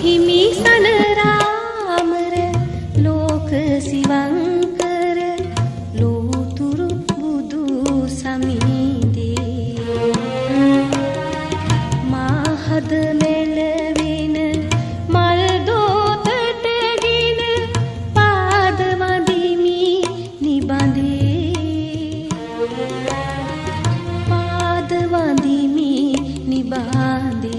හිමිසන රාමර ලෝක සිවංකර ලෝතුරු බුදු සමිඳේ මාහද මෙලවින මල් දෝතටගෙන පාද වඳිමි නිබඳේ පාද වඳිමි නිබඳේ.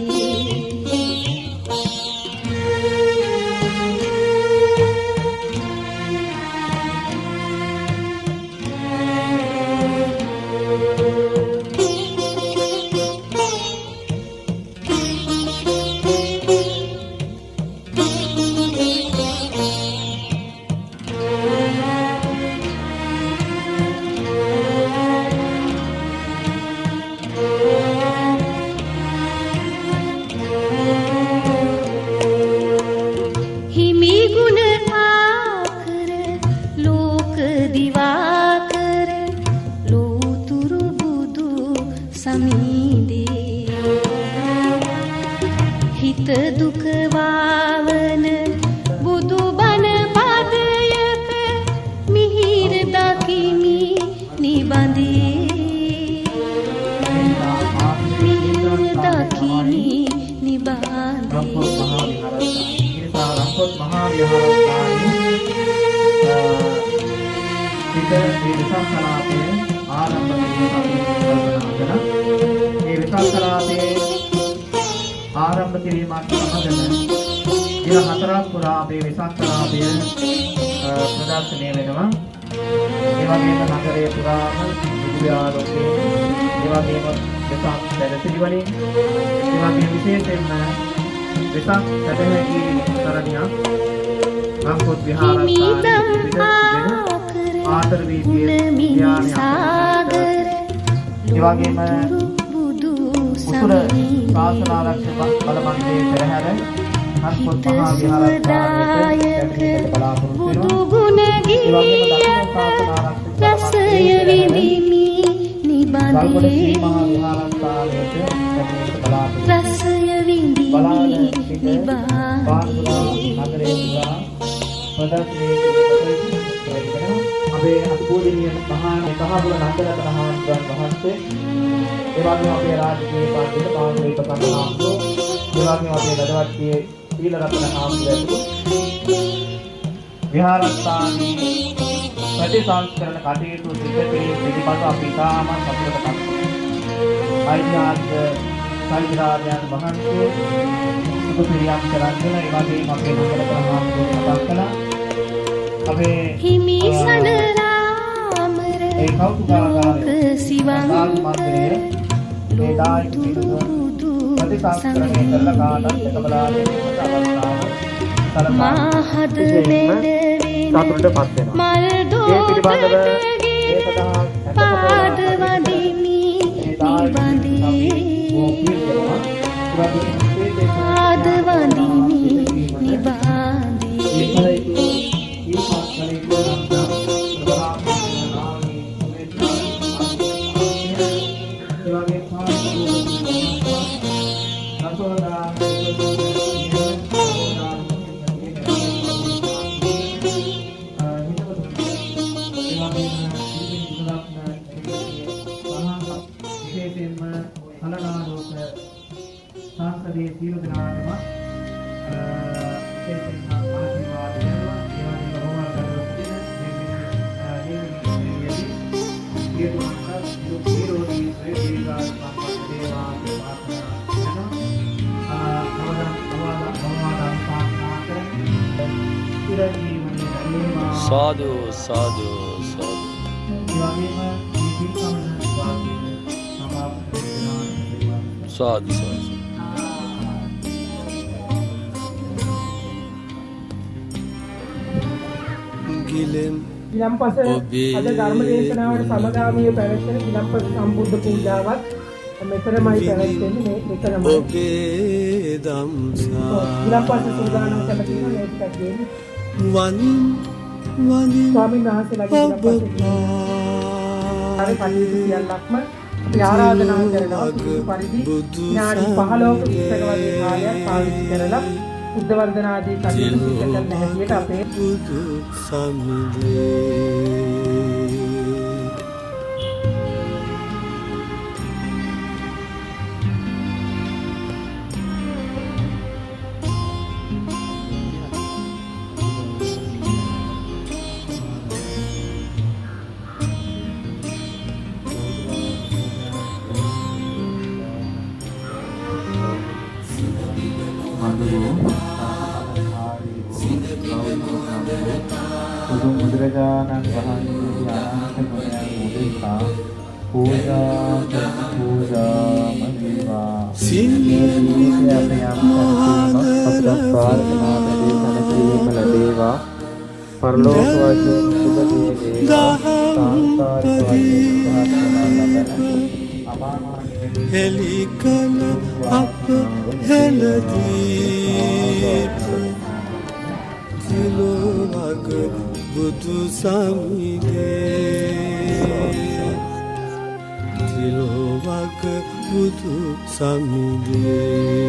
හිමි ගුණ ආකර ලෝක දිවාකර ලෝතුරු බුදු සමිඳේ හිත දුක වාවන බුදු බණ පදයක මිහිර දකිමි නිබඳේ මිහිර දකිමි රම්පොත් නිබඳේ. මහා විහාරස්ථානයේ. ඒ නිසා රම්පොත් මහා විහාරස්ථානයේ සිට මේ වෙසක් කලාපය ආරම්භ කිරීමට අපි කල්පනා කළා. මේ වෙසක් කලාපයේ ආරම්භ කිරීමත් සමගම දින 4ක් පුරා අපේ වෙසක් කලාපය ප්‍රදර්ශනය වෙනවා. ඒ වගේම නගරය පුරාම විදුලි ආලෝකයෙන්, ඒ වගේම වෙසක් සැරසිලි වලින්, ඒ වගේම විශේෂයෙන්ම වෙසක් සැදැහැති තරණියක් රම්පොත් හිමිදම් විහාරස්ථානයේ පිට තිබෙන ආකර ආතර වීදියේ ගුණ ධ්‍යානය මිනිසාගර ඒ වගේම ලෝතුරු බුදු උතුර සමිඳේ ශාසනාරක්ෂක බල මණ්ඩලයේ පෙරහැර රම්පොත් හිත මහා විහාරස්ථානයට සුවදායක පැමිණීමට බලාපොරොත්තු බුදු වෙනවා. ගුණ ඒ වගේම දකුණු ගිරියක ශාසනාරක්ෂක බල රසය මණ්ඩලයේ පෙරහැර විඳිමි ගල්ගොඩ ශ්‍රී නිබඳේ මහා විහාරස්ථානයට පැමිණීමට බලාපොරොත්තු වෙනවා. රසය විඳිමි බලාන සිට බාන්දුරා නිබඳේ. නගරය පුරා ප්‍රදර්ශනය කිරීමට තිබෙනවා. අපේ අතිපූජනීය මහා කහපුල නන්දරතන හාමුදුරන් වහන්සේ, ඒ වගේම අපේ රාජකීය පඬිතු පාන්දුරේ ප්‍රසන්න හාමුදුරුවෝ, ඒ වගේම අපේ වැදවත්තියේ සීලරත්න හාමුදුරුවෝ ඇතුළු විහාරස්ථානයේ ප්‍රතිසංස්කරණ කටයුතු සිදු කිරීම පිළිබඳව අපි ඉතාමත් සතුටට පත් වෙනවා. ඓතිහාසික චෛත්‍යරාජයන් වහන්සේ සුදු පිළියම් කරගෙන, ඒ වගේම අපේ නන්දරතන හාමුදුරුවෝ මතක් කළා. අපේ හිමිසන රාමර ඒ කෞතුකාගාරය ලෝක සාදු සිවංකර මන්දිරය මේ දායක ලෝතුරු පිරිස බුදු ප්‍රතිසංස්කරණය කරලා කාටත් දැක බලා ගැනීමට අවස්ථාව සලසා මාහද විශේෂයෙන්ම මෙලවින සතුටට පත් වෙනවා. මල් ඒ පිළිබඳව ඒ දෝතටගෙන සඳහා පාද හැඳ වඳිමි මේ දායක පිරිස අපි බොහෝ නිබඳේ පින් කරනවා. ඒ වගේම විශේෂයෙන්ම පාද වඳිමි ඒ නිබඳේ. කල යුතු සියපත් කළ යුතු නම් බලාපොරොත්තු වෙන රාමී සුමේත්‍රා, ඒ වගේම රසෝදා විශේෂයෙන්ම කලනාලෝක සංසදයේ සියලු දෙනාටම විශේෂයෙන්ම ආශිර්වාද වෙනවා. ඒ වගේම රෝහල් කරලා සිටින මේ සියලුන්ට නිදුක් නිරෝගී සුවය දීර්ඝායු සම්පත් වේවා කියලා ප්‍රාර්ථනා කරනවා. නවදම් නවද නවමාද අනුශාසනා කරන චිරජීවනයේ ලැබේවා. සාදු සාදු සාදු. ඒ වගේම මේ පින්කම වාක්‍යය සමාප්ත කරනවා. සාදු සාදු. ගිලෙන් ගිලම්පස ඔබේ අද ධර්ම දේශනාවට සමගාමීව පැවැත්වෙන ගිලම්පස සම්බුද්ධ පූජාවත් මෙතනමයි පැවැත්වෙන්නේ, මේ මෙතනමයි. ඔබේ දම්සා ගිලම්පස සූදානම් කරලා තියෙනවා මේ ටිකක් ගේන්න. වනින් වනින් ස්වාමීන් වහන්සේලාගේ ඔබ ගිලම්පස අර කටයුතු සියල්ලක්ම අපි ආරාධනා කරනවා සුදුසු පරිදි බුදු විනාඩි 15ක 20ක වගේ කාලයක් පාවිච්චි කරලා බුද්ධ වන්දනා ආදී කටයුතු සිදු කරන හැටියට අපේ බුදු සමිඳේ. උතුම් බුදුරජාණන් වහන්සේගේ අනන්ත ගුණයන් උදෙසා පූජා කරන පූජාම වේවා. මේ ජීවිතය අප යම් සැනසීමක් අපට ප්‍රාර්ථනා ලැබේ සැනසීම ලැබේවා. පරලෝක වශයෙන් සුබ දේ වේවා. සාංසාරික වශයෙන් නිදහස් වන ලබන අමා මහ නිවන හෙළි කළ අප හෙළදීප තිලොවග බුදු සමිඳේ, තිලොවග බුදු සමිඳේ.